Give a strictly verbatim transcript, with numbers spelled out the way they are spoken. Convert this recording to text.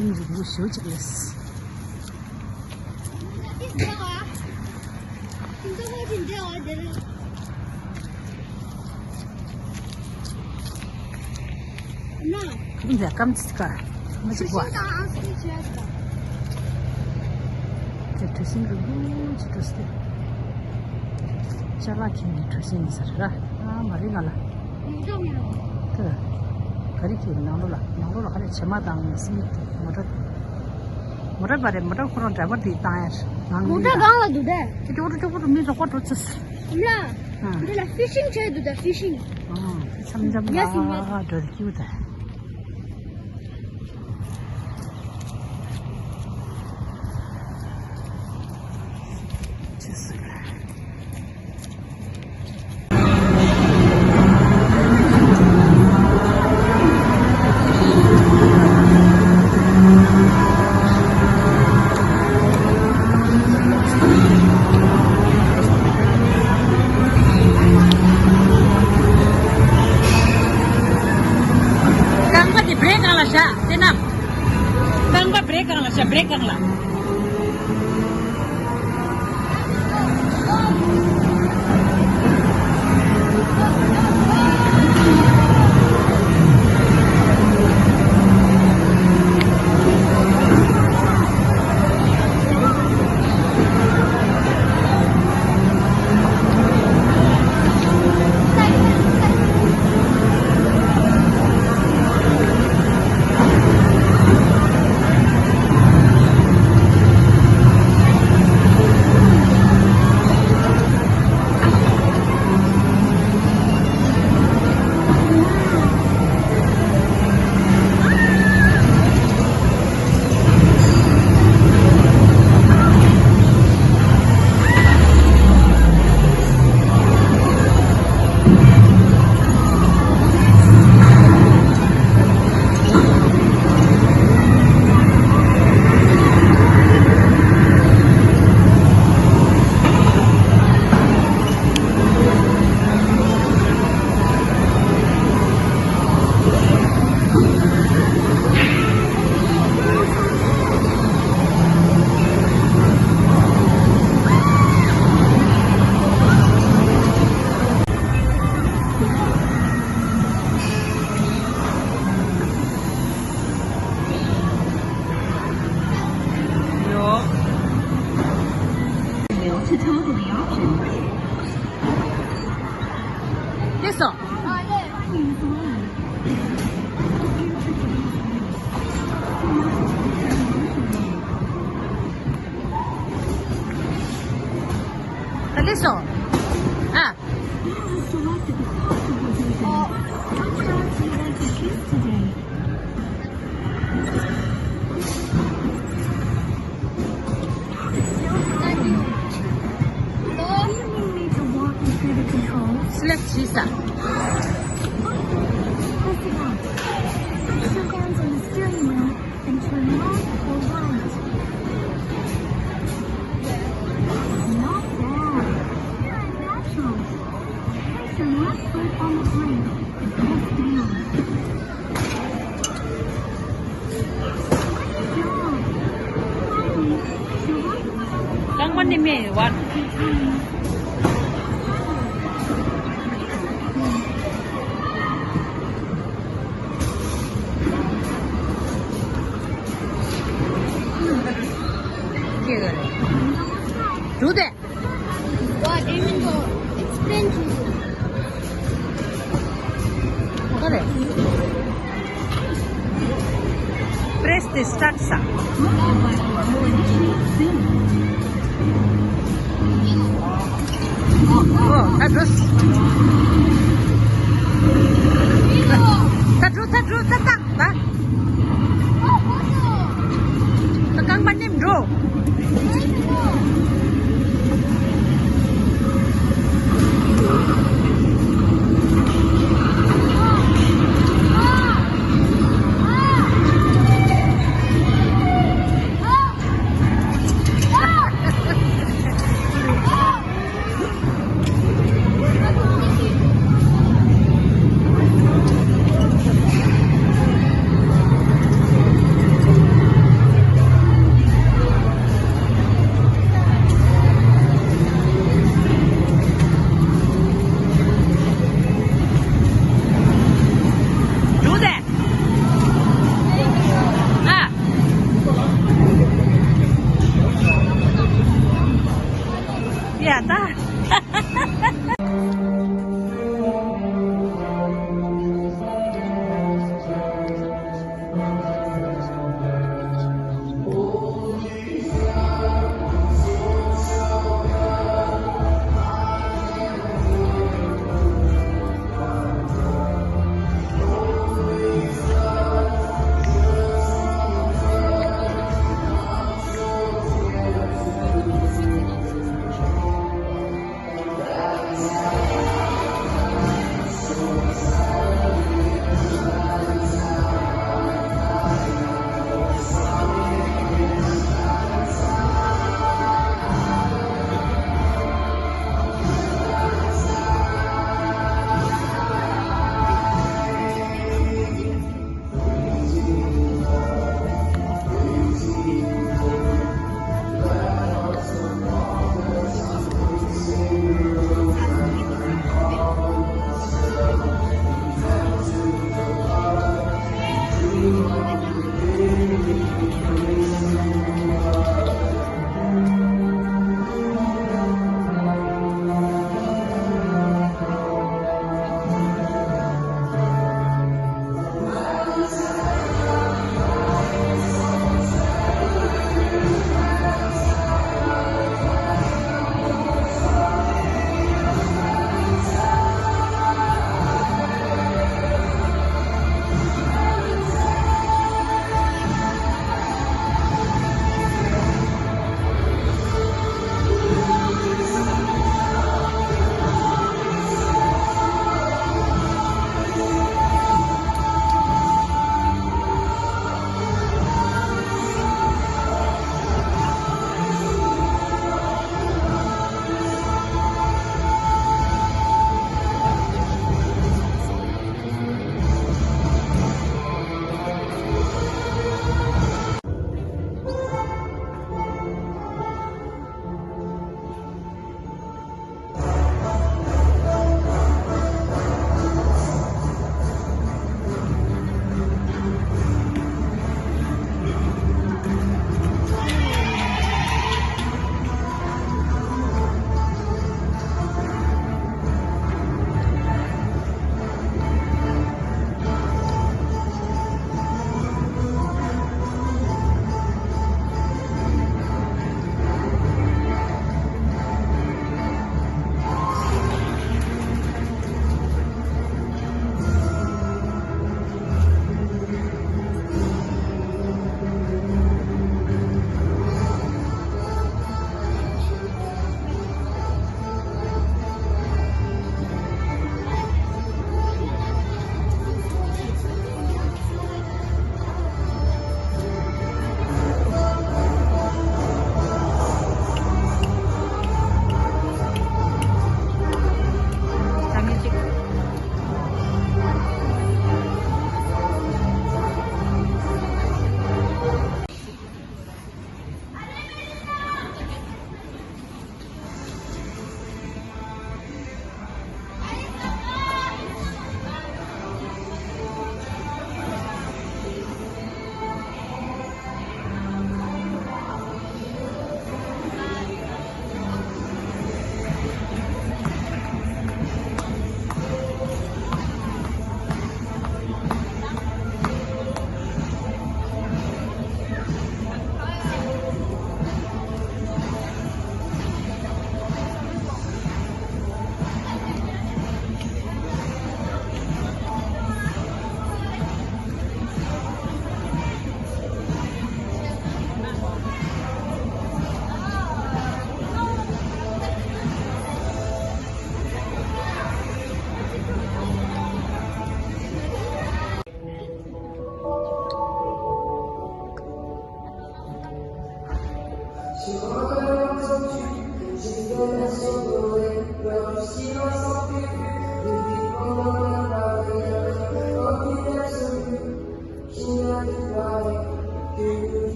རིང་པོ་ཞེ་པོ་ཅིག་རེད། ཁམ་ཟ་ཁམ་ཙི་ཀ་མ་ཅིག་བ། དེ་གྲུ་གཟིངས་རིང་པོ་ཅིག་འགྲོ་སྟེ། ཅ་ལག་འཁྱེར་ནས་གྲུ་གཟིངས་ཟེར་ར། ཨ་མ་རེད་ང་ལ། དེ་ག་རེ་ཁྱེར་ནང་ལོགས་ལ་ནང་ལོགས་ལ་ག་རེ་བྱེ་མ་དང་སི་མིད་དེ་མོ་ཊ། མོ་ཊ་པ་རེད། མོ་ཊ་ཁོ་རང་ཌ་རའི་ཝར་དེ་བཏང་ཡ་རེད། ནང་མོ་ཊ་གང་ལ་འདུག་དེ། དེ་ཅོག་ཅོག་པོ་མི་རོགས་པ་འགྲོ་ཚུལ། ཡ། ཨ། འདི་ལ་ཕི་ཤིང་བྱས་འདུག་ད་ཕི་ཤིང་། ཨ། མཚམས་མཚམས་ཡ་སི་ཡ། ལ་འགྲོ་རྒྱུ་ད། ཅི་ཟེར། རྐང་པ་དེ་བྲེག་སྒང་ལ་བཞག་དེ་ན། རྐང་པ་བྲེག་སྒང་ལ་བཞག་བྲེག་སྒང་ལ། ལགས་སོ། ལགས་སོ། ཨ། སི་ལེག་བྱས་ས། Press your hands on the steering wheel and turn left or right. Not bad. You're a natural. Place your left foot on the brake and press down. Good job. Finally, place your right foot on the རྐང་པ་ནི་མེད་བར། ཁྱེད་ཀྱི་རེད། འགྲོ་དེ། What? Even though explain to you. ག་རེ། Press the start ས། ཨོ། ད་འགྲོ། ད་འགྲོ་ད་འགྲོ་ད་ད་ད། ད་རྐང་པ་ནེམ་འགྲོ། ཡ་ད།